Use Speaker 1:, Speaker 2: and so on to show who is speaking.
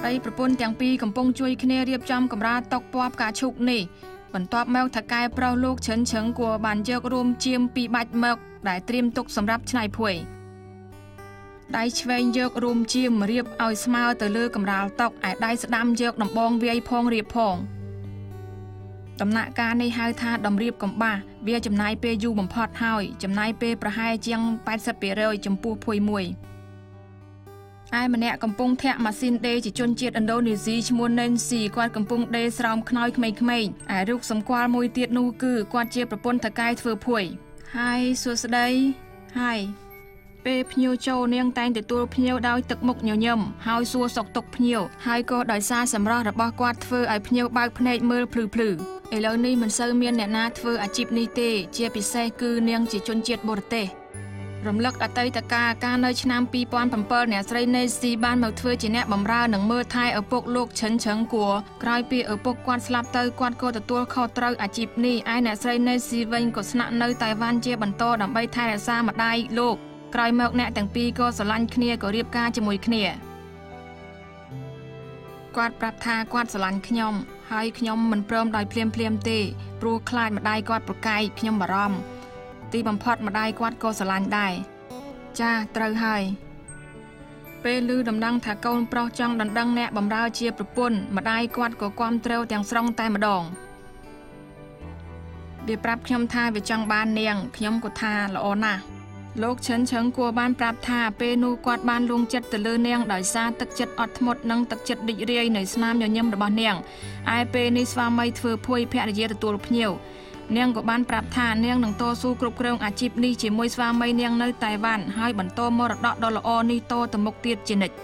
Speaker 1: ប្តីប្រពន្ធទាំងពីរកំពុងជួយគ្នារៀបចំកម្រាលតុពណ៌ផ្កាឈូកនេះបន្ទាប់មកថៅកែប្រុសលោកឈិនឆឹងគួរបានយករួមជាមពីរបាច់មកដែលត្រៀមទុកសម្រាប់ច្នៃភួយដៃឆ្វេងយករួមជាមរៀបឲ្យស្មើទៅលើកម្រាលតុឯដៃស្ដាំយកដំបងវាយផងរៀបផងដំណាក់កាលនេះហៅថាតម្រៀបកំបាសវាចំណាយពេលយូរបំផុតហើយចំណាយពេលប្រហែលជាង 80% ចំពោះភួយមួយឯម្នាក់កំពុងធាក់ម៉ាស៊ីនដេរជាជនជាតិឥណ្ឌូនេស៊ីឈ្មោះ Nancy គាត់កំពុងដេរស្រោមខ្នើយក្មេងៗឯរូបសម្គាល់មួយទៀតនោះគឺគាត់ជាប្រពន្ធថៅកែធ្វើភួយហើយសួស្តីហើយពេលភ្ញៀវចូលនាងតែងទទួលភ្ញៀវដោយទឹកមុខញញឹមហើយសួរសុខទុក្ខភ្ញៀវហើយក៏ដោយសារសម្រស់របស់គាត់ធ្វើឲ្យភ្ញៀវបើកភ្នែកមើលភ្លឺភ្លឺឥឡូវនេះមិនសូវមានអ្នកណាធ្វើអាជីពនេះទេជាពិសេសគឺនាងជាជនជាតិបរទេសរំលឹកអតីតកាលកាលនៅឆ្នាំ2007អ្នកស្រីនេស៊ីបានមកធ្វើជាអ្នកបម្រើនិងមើលថែឪពុកលោកឈិនឆឹងគួរក្រោយពីឪពុកគាត់ស្លាប់ទៅគាត់ក៏ទទួលខុសត្រូវអាជីពនេះឯអ្នកស្រីនេស៊ីវិញក៏ស្នាក់នៅតៃវ៉ាន់ជាបន្តដើម្បីថែរក្សាម្ដាយលោកក្រោយមកអ្នកទាំងពីរក៏ស្រឡាញ់គ្នាក៏រៀបការជាមួយគ្នាគាត់ប្រាប់ថាគាត់ស្រឡាញ់ខ្ញុំហើយខ្ញុំមិនព្រមដោយភ្លាមៗទេព្រោះខ្លាចម្ដាយគាត់ប្រកែកខ្ញុំបារម្ភទីបំផុតម្ដាយគាត់ក៏ស្រឡាញ់ដែរចាត្រូវហើយពេលឮដំណឹងថាកូនប្រុសចង់ដណ្ដឹងអ្នកបម្រើជាប្រពន្ធម្ដាយគាត់ក៏គាំទ្រទាំងស្រុងតែម្ដងវាប្រាប់ខ្ញុំថាវាចង់បាននាងខ្ញុំក៏ថាល្អណាស់លោកឈិនឆឹងគួរបានប្រាប់ថាពេលនោះគាត់បានលួងចិត្តទៅលើនាងដោយសារទឹកចិត្តអត់ធ្មត់និងទឹកចិត្តរីករាយនៃស្នាមញញឹមរបស់នាងឯពេលនេះស្វាមីធ្វើភួយភរិយាទទួលភ្ញៀវនាងក៏បានប្រាប់ថានាងនឹងតស៊ូគ្រប់គ្រងអាជីពនេះជាមួយស្វាមីនាងនៅតៃវ៉ាន់ហើយបន្តមរតកដ៏ល្អនេះតទៅមុខទៀតជានិច្ច។